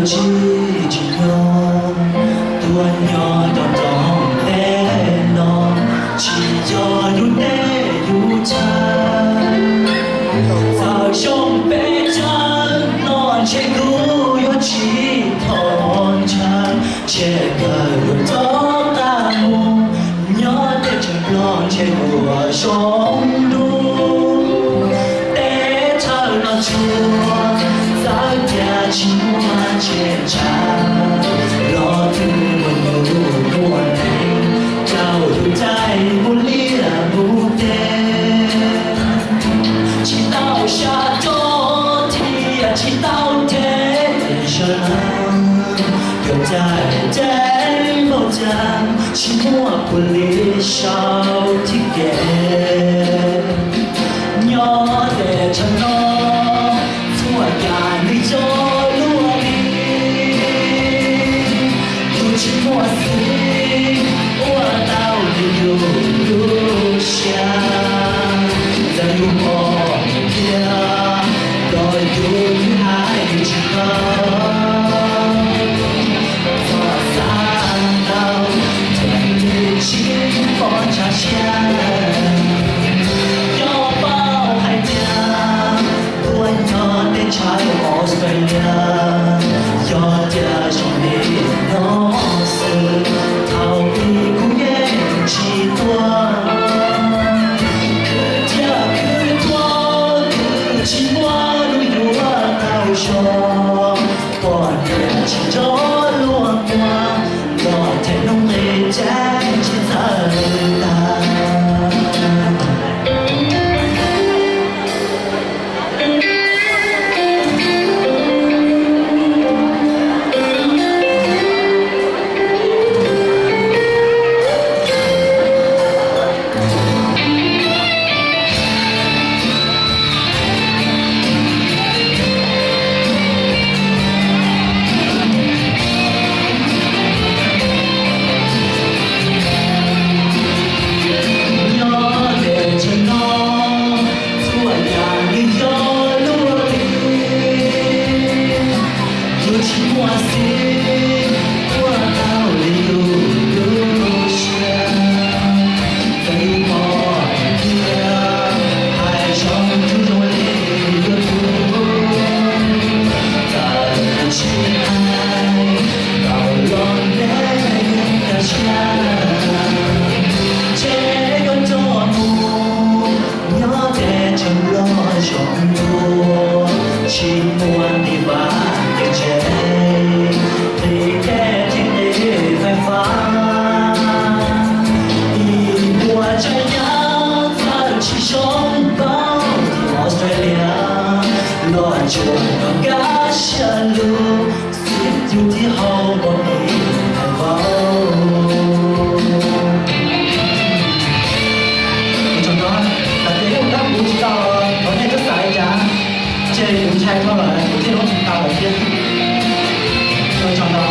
Tsis tsim nyog tuaj nyob rau nroog peb no, tsis yog yus teb yus chaw. Txawm xyoo peb caug no ntshe kuv yuav tsis thov ntshaw, ntshe kawg yuav rov qab mus nyob teb chaws Nplog ntshe yuav zoo dua. Teb chaws no tsuas txawv tias tsis muaj tsev tshav, los twb muaj nyuj muaj hneev, rau tus caij mus liaj mus teb. Tsis tau xya roj thiab tsis tau thev zog, yuav cai ces npaum cas tsis muaj puav leej sau thiab kev. Nyob teb chaws no txhua yam nws coj luaj li, yus tsis muaj xwb ua tau li yus lub siab. Txawm yus pom kiag los yus twb hais tsis tau, txhob xav ntau, txhob ntshai tsis pom ntshav siab. Nyob paub hais tias tuaj nyob teb chaws Australia, yog tias zoo li no xwb, thaum ub kuv yeej tsis tuaj. Khwv thiab khwv tuaj twb tsis muaj lub yuav tau zog, poj niam tsis nco luag muab, los them noob nqi ces tsis txawj tag. Nyob teb chaws no txhua yam nws yog luaj li, yus tsis muaj xwb ua tau li yus lub siab. Txawm yus pom tias hais zoo tsis zoo li yus lub, txawm tsis hais tau los neb yeej kawg siab, ntshe yuav coj mus nyob teb chaws Nplog zoo dua, tsis muaj ntiv vaj kev tsev, nqi teb thiab nqi fais fab. Ib puas tsav yam txawm tsis zoo npaum Australia, los tsuas nkag siab lug xwb yus thiaj haum npaum li hais vauv. Kuv tsom no, tam sim no kuv tsis tau, thov nej txhob xav li cas, ces kuv ntshai dhau lawm kuv thiaj hlub tsis tau lawm thiab. Kuv tsom no.